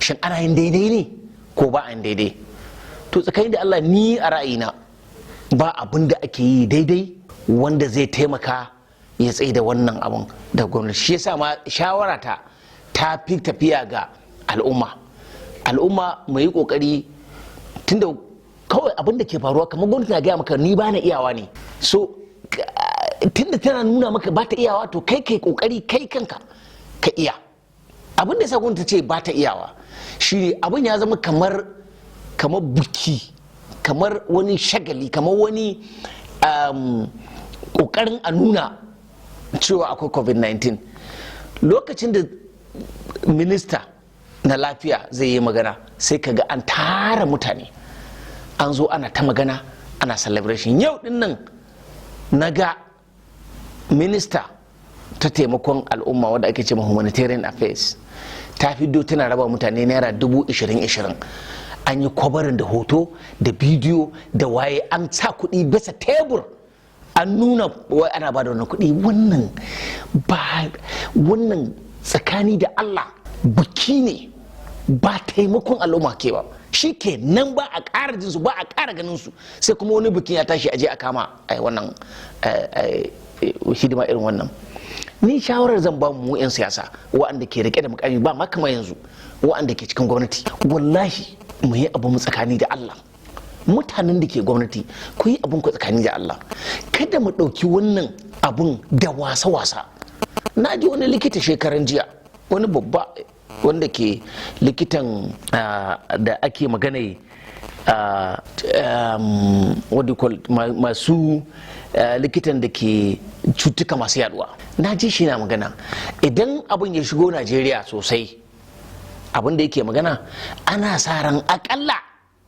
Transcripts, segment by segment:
Shin ana yin daidai ne ko ba a yin daidai? To, tsakanin da Allah, ni a ra'ayina ba abin da ake yi daidai wanda zai taimaka ya tsaye da wannan abin da gwamnati. Shi yasa ma shawara ta ta fi tafiya ga al'umma. Al'umma mu yi kokari, tunda kawai abin da ke faruwa kamar gwamnati na gaya maka ni ba na iyawa ne. So tunda tana nuna maka ba ta iyawa, to kai kai kokari kai kanka ka iya. Abin da yasa gwamnati ta ce ba ta iyawa shine abin ya zama kamar buki, kamar wani shagali, kamar wani kokarin a nuna cewa akwai COVID-19. Lokacin da minista na lafiya zai yi magana, sai ka ga an tara mutane, an zo ana ta magana, ana celebration. Yau din nan na ga minista ta taimakon al'umma, wadda ake ce humanitarian affairs, ta fiddo tana raba mutane naira 20,000 20. An yi covering da hoto da bidiyo da waye, an sa kuɗi bisa tebur, an nuna wai ana ba da wannan kuɗi. Wannan ba, wannan tsakani da Allah biki ne, ba taimakon al'umma ke ba. Shi ke nan, ba a ƙara jinsu, ba a ƙara ganin su, sai kuma wani bikin ya tashi, aje a kama a wannan hidima irin wannan. Ni shawarar zan ba mu 'yan siyasa waɗanda ke rike da mukami, ba ma kamar yanzu waɗanda ke cikin gwamnati, wallahi mu yi abu mu tsakani da Allah. Mutanen da ke gwamnati, ku yi abun ku tsakani da Allah. Kada mu ɗauki wannan abun da wasa-wasa. Na ji wani likita shekaran jiya, wani babba wanda ke likitan da ake magana, what do you call it, masu likitan da ke cutuka masu yaduwa. Na ji shi na magana idan abin ya shigo Najeriya sosai, abin da yake magana, ana sa ran akalla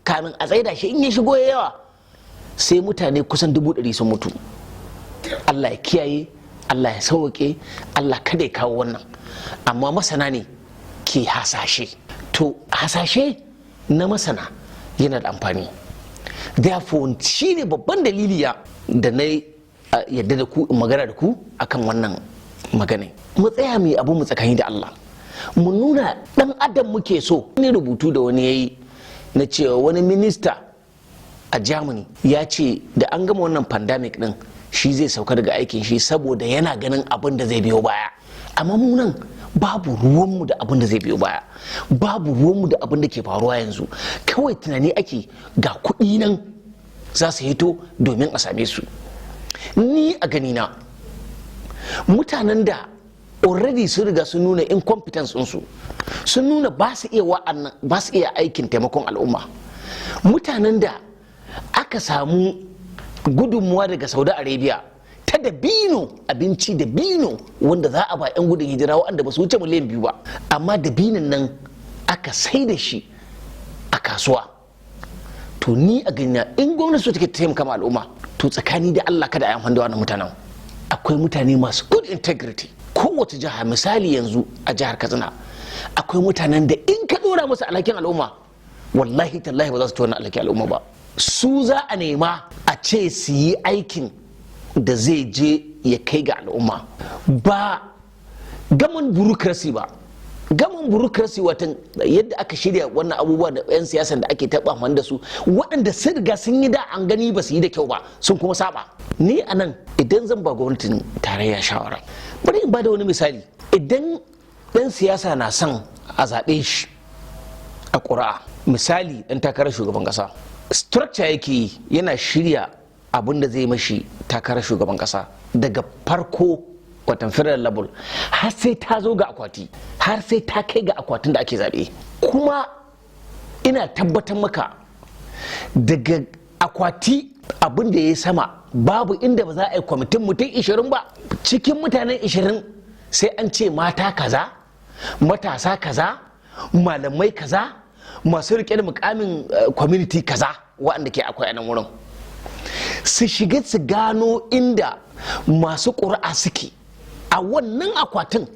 kamin a tsaida shi, in ya shigo ya yawa, sai mutane kusan 100,000 sun mutu. Allah ya kiyaye, Allah ya sauke, Allah kada ya kawo wannan. Amma masana ne ke hasashe. To, hasashe na masana yana da amfani. Therefore, shi ne babban dalili ya da na yadda da ku in magana da ku akan wannan magana. Mu tsaya mu yi abu mu tsakani da Allah, mu nuna dan adam muke so. Ni rubutu da wani yayi na cewa wani minista a Germany ya ce da an gama wannan pandemic din, shi zai sauka daga aikin shi saboda yana ganin abin da zai biyo baya. Amma mu nan babu ruwanmu da abin da zai biyo baya, babu ruwanmu da abin da ke faruwa yanzu. Kawai tunani ake ga kuɗi nan za su hito domin a same su. Ni a ganina, mutanen da already sun riga sun nuna incompetence ɗinsu, sun nuna ba su iya wa'annan, ba su iya aikin taimakon al'umma, mutanen da aka samu gudunmuwa daga Saudi Arabia ta dabino, abinci dabino wanda za a ba 'yan gudun hijira waɗanda ba su wuce miliyan 2 ba, amma dabinon nan aka sai da shi a kasuwa. To, ni a ganina, in gwamnati so take taimaka ma al'umma, to tsakani da Allah kada a yi amfani da wannan mutanen. Akwai mutane masu good integrity kowace jiha. Misali, yanzu a jihar Katsina akwai mutanen da in ka dora musu alhakin al'umma, wallahi tallahi ba za su ci wannan alhakin al'umma ba. Su za a nema a ce su yi aikin da zai je ya kai ga al'umma, ba gaman bureaucracy ba. Gaman bureaucracy, watan yadda aka shirya wannan abubuwa da 'yan siyasan da ake taɓa amfani da su, waɗanda sun riga sun yi da an gani ba su yi da kyau ba, sun kuma saba. Ni a nan, idan zan ba gwamnatin tarayya shawara, bari in ba da wani misali. Idan ɗan siyasa na son a zaɓe shi a ƙuri'a, misali ɗan takarar shugaban ƙasa, structure yake yi, yana shirya abin da zai mashi takarar shugaban ƙasa daga farko, watan federal level, har sai ta zo ga akwati, har sai ta kai ga akwatin da ake zaɓe. Kuma ina tabbatar maka, daga akwati abin da ya sama, babu inda ba za a yi kwamitin mutum 20 ba. Cikin mutanen 20 sai an ce mata kaza, matasa kaza, malamai kaza, masu rike da mukamin community kaza, waɗanda ke akwai a nan wurin, su shiga su gano inda masu ƙuri'a suke a wannan akwatin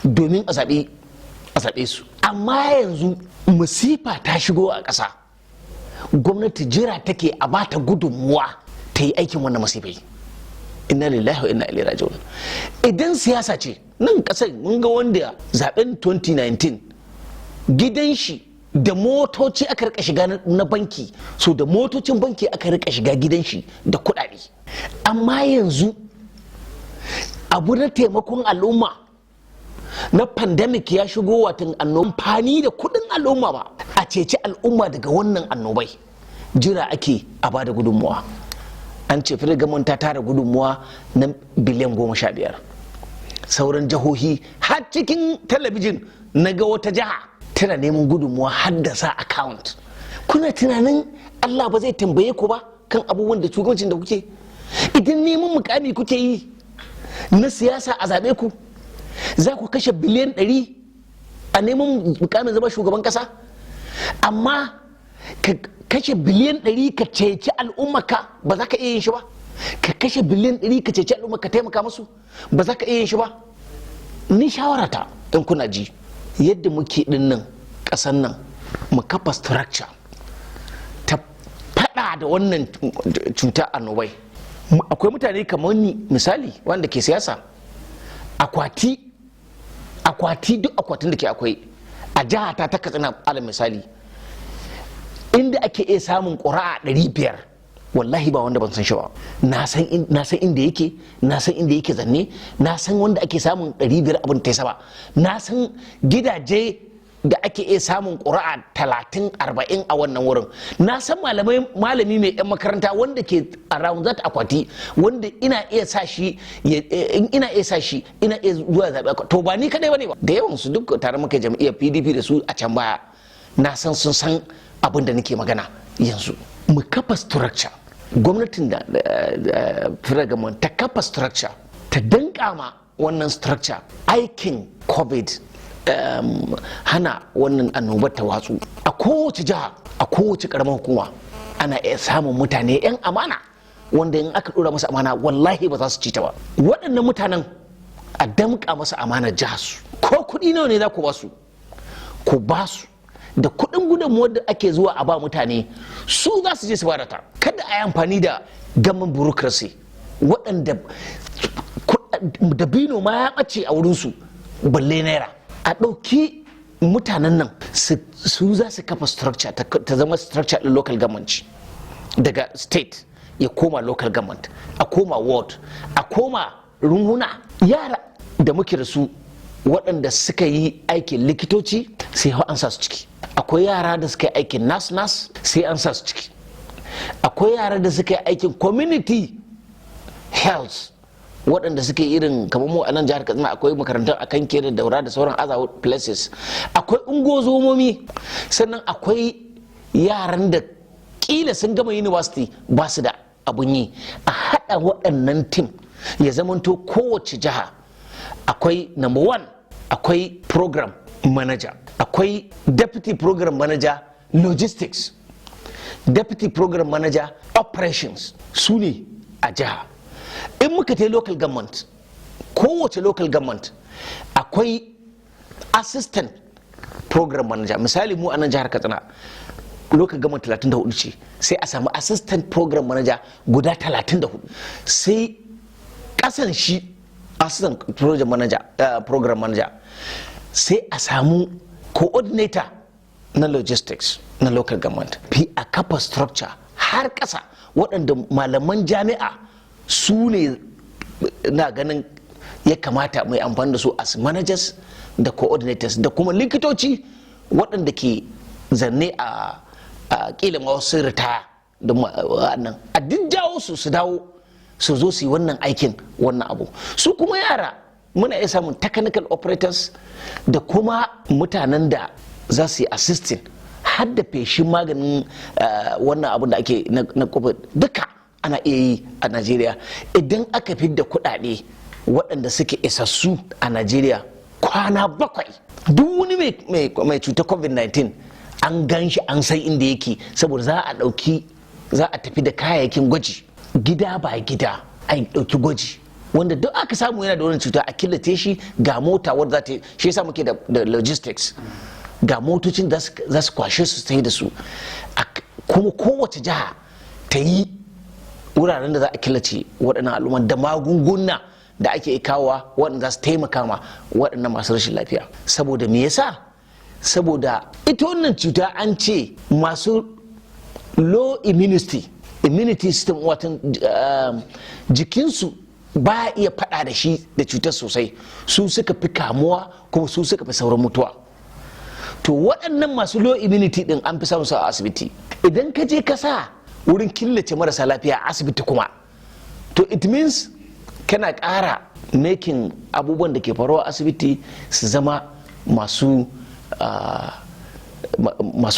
domin a zaɓe su. Amma yanzu masifa ta shigo a ƙasa, gwamnati jira take a bata gudunmuwa ta yi aikin wannan masifai. Inna lillahi wa inna ilaihi raji'un. Idan siyasa ce nan ƙasar, mun ga wanda zaben 2019 Gidan shi da motoci aka rika shiga na banki, so da motocin banki aka rika shiga gidan shi da kuɗaɗe. Amma yanzu abu na taimakon al'umma na pandemic ya shigo, watan amfani da kuɗin al'umma ba a ceci al'umma daga wannan annobai, jira ake a bada gudunmuwa. An ce federal government ta tara gudunmuwa na biliyan 15. Sauran jihohi, har cikin talabijin na ga wata jiha tana neman gudunmuwa har da sa account. Kuna tunanin Allah ba zai tambaye ku ba kan abubuwan da shugabancin da kuke? Idan neman mukami kuke yi na siyasa a zaɓe ku, za ku kashe biliyan 100 a neman mukamin zama shugaban kasa, amma ka kashe biliyan 100 ka ceci al'ummarka ba za ka iya yin shi ba? Ka kashe biliyan 100 ka ceci al'umma, ka taimaka musu, ba za ka iya yin shi ba? Ni shawarata, in kuna ji yadda muke din nan, kasan nan mu kafa structure ta fada da wannan cuta annobai. Akwai mutane kamar ni misali wanda ke siyasa, akwati akwati, duk akwatin da ke akwai a jiha ta ta Katsina, alal misali, inda ake iya samun ƙuri'a 500, wallahi ba wanda ban san shi ba. Na san inda yake, na san inda yake zanne, na san wanda ake samun 500 abin ta saba, na san gidaje da ake iya samun ƙuri'a 30, 40 a wannan wurin. Na san malami mai yan makaranta wanda ke around that akwati, wanda ina iya sa shi, ina iya sa shi, ina iya zuwa zaɓe. To ba ni kadai bane ba, da yawan su duk tare muka jam'iyyar PDP da su a can baya. Na san sun san abin da nake magana. Yanzu mu kafa structure, gwamnatin da federal government ta kafa structure, ta danka ma wannan structure aikin COVID, hana wannan annobar ta watsu a kowace jiha, a kowace karamar hukuma. Ana iya samun mutane 'yan amana wanda in aka dora masa amana, wallahi ba za su ci ta ba. Waɗannan mutanen a damƙa masa amanar jihar su. Ko kuɗi nawa ne za ku ba su, ku ba su. Da kuɗin gudunmuwar da ake zuwa a ba mutane, su za su je su bada ta. Kada a yi amfani da government bureaucracy waɗanda dabino ma ya ɓace a wurinsu balle naira. A ɗauki mutanen nan, su za su kafa structure ta zama structure ɗin local government, daga state ya koma local government, a koma ward, a koma runhuna. Yara da muke da su waɗanda suka yi aikin likitoci, sai an sa su ciki. Akwai yara da suka yi aikin nurse nurse, sai an sa su ciki. Akwai yara da suka yi aikin community health, waɗanda suke irin kamar mu a nan jihar Katsina, akwai makarantar a kan da Daura da sauran other places, akwai ungozomomi. Sannan akwai yaran da kila sun gama university ba su da abun yi. A haɗa waɗannan team, ya zamanto kowace jiha akwai, number one, akwai program manager, akwai deputy program manager logistics, deputy program manager operations, su ne a jiha. In muka ta local government, kowace local government akwai assistant program manager. Misali, mu a nan jihar Katsina, local government 34 ce, sai a samu assistant program manager guda 34. Sai kasan shi assistant project manager, program manager, sai a samu coordinator na logistics na local government. Fi a kafa structure har kasa, waɗanda malaman jami'a su ne na ganin ya kamata mai amfani da su as managers da coordinators, da kuma likitoci waɗanda ke zanne a kila ma wasu ritaya da wannan, a duk jawo su, su dawo su zo su yi wannan aikin, wannan abu. Su kuma yara, muna iya samun technical operators da kuma mutanen da za su yi assisting, har da feshin maganin wannan abun da ake na COVID, duka ana iya yi a Najeriya idan aka fidda kuɗaɗe waɗanda suke isassu. A Najeriya, kwana 7, duk wani mai cutar COVID-19 an gan shi, an san inda yake, saboda za a ɗauki, za a tafi da kayayyakin gwaji gida ba gida, a ɗauki gwaji. Wanda duk aka samu yana da wani cuta, a killace shi. Ga mota wadda za ta, shi yasa muke da logistics, ga motocin da za su kwashe su sai da su. Kuma kowace jiha ta yi wuraren da za a killace waɗannan al'umma, da magunguna da ake kawowa waɗanda za su taimaka ma waɗannan masu rashin lafiya. Saboda me yasa Saboda ita wannan cuta an ce masu low immunity system, watan jikinsu ba iya fada da shi, da cutar sosai, su suka fi kamuwa kuma su suka fi sauran mutuwa. To waɗannan masu low immunity din an fi samun su a asibiti. Idan ka je ka sa wurin killace marasa lafiya a asibiti kuma, to it means kana ƙara making abubuwan da ke faruwa a asibiti su zama masu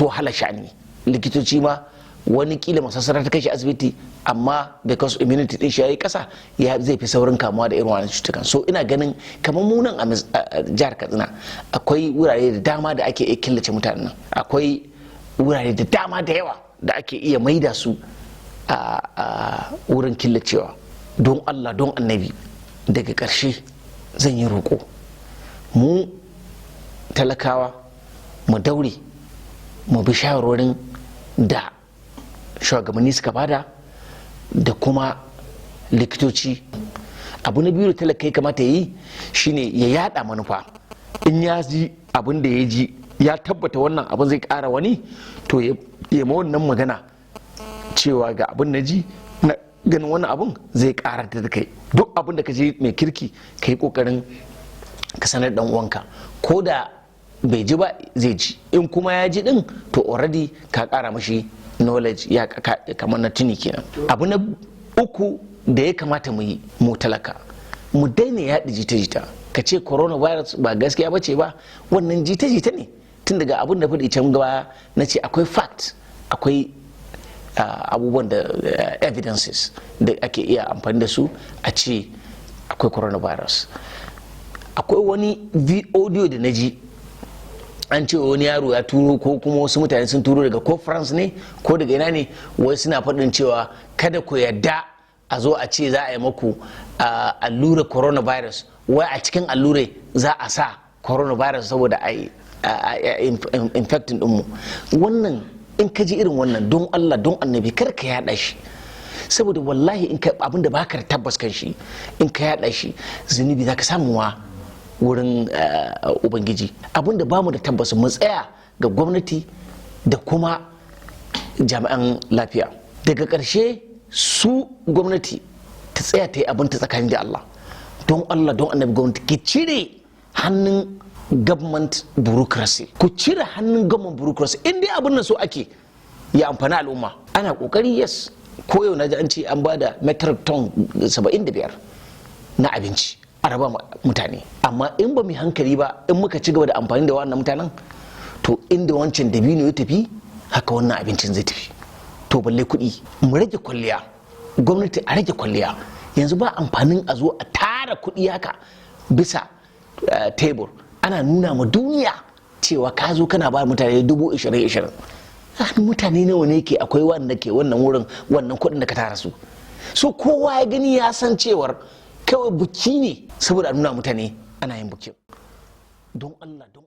wahala sha'ani. Likitoci ma wani kila masassara ta kai shi asibiti, amma because immunity din shi yayi kasa, ya zai fi saurin kamuwa da irin wannan cutukan. So ina ganin kamar mu nan a jihar Katsina akwai wurare da dama da ake iya killace mutanen nan. Akwai wurare da dama da yawa da ake iya maida su a wurin killacewa. Don Allah, don Annabi, daga ƙarshe zan yi roƙo, mu talakawa mu daure mu bi shawarwarin da shugabanni suka bada da kuma likitoci. Abu na biyu da talaka ya kamata ya yi shine ya yada manufa. In ya ji abin da ya ji, ya tabbata wannan abin zai kara wani, to ya ma wannan magana cewa ga abin na ji, na ganin wannan abin zai kara da kai. Duk abin da ka ji mai kirki, ka yi kokarin ka sanar dan uwanka. Ko da bai ji ba, zai ji. In kuma ya ji din, to already ka kara mashi knowledge, ya kamar na tuni kenan. Abu na uku da ya kamata mu yi, mu talaka, mu daina yaɗa jita-jita. Ka ce coronavirus ba gaskiya ba ce ba, wannan jita-jita ne. Tun daga abin da faɗi can gaba na ce akwai fact, akwai abubuwan da evidences da ake iya amfani da su a ce akwai coronavirus. Akwai wani audio da na ji an ce wani yaro ya turo, ko kuma wasu mutane sun turo daga ko France ne ko daga ina ne, wai suna faɗin cewa kada ku yarda a zo a ce za a yi maku allura coronavirus, wai a cikin allurai za a sa coronavirus saboda a yi infecting dinmu. Wannan in ka ji irin wannan, don Allah, don Annabi, kar ka yada shi, saboda wallahi in ka abin da baka da tabbas kan shi, in ka yada shi, zunubi za ka samu wa wurin Ubangiji. Abin da bamu da tabbas, mu tsaya ga gwamnati da kuma jami'an lafiya. Daga ƙarshe, su gwamnati ta tsaya ta yi abin ta tsakanin da Allah. Don Allah, don Annabi, gwamnati ki cire hannun government bureaucracy, ku cire hannun government bureaucracy. In dai abin nan so ake ya amfani al'umma, ana kokari. Yes, ko yau na ji an ce an ba da metric ton 75 na abinci a raba mutane. Amma in ba mu hankali ba, in muka ci gaba da amfani da wannan mutanen, to inda wancan dabino ya tafi, haka wannan abincin zai tafi, to balle kuɗi. Mu rage kwalliya, gwamnati, a rage kwalliya. Yanzu ba amfanin a zo a tara kuɗi haka bisa tebur, ana nuna ma duniya cewa ka zo kana ba mutane 20,000, 20,000. Mutane nawa ne ke akwai wanda ke wannan wurin wannan kuɗin da ka tara su? So kowa ya gani ya san cewar kawai buki ne saboda a nuna mutane ana yin bukin. Don Allah, don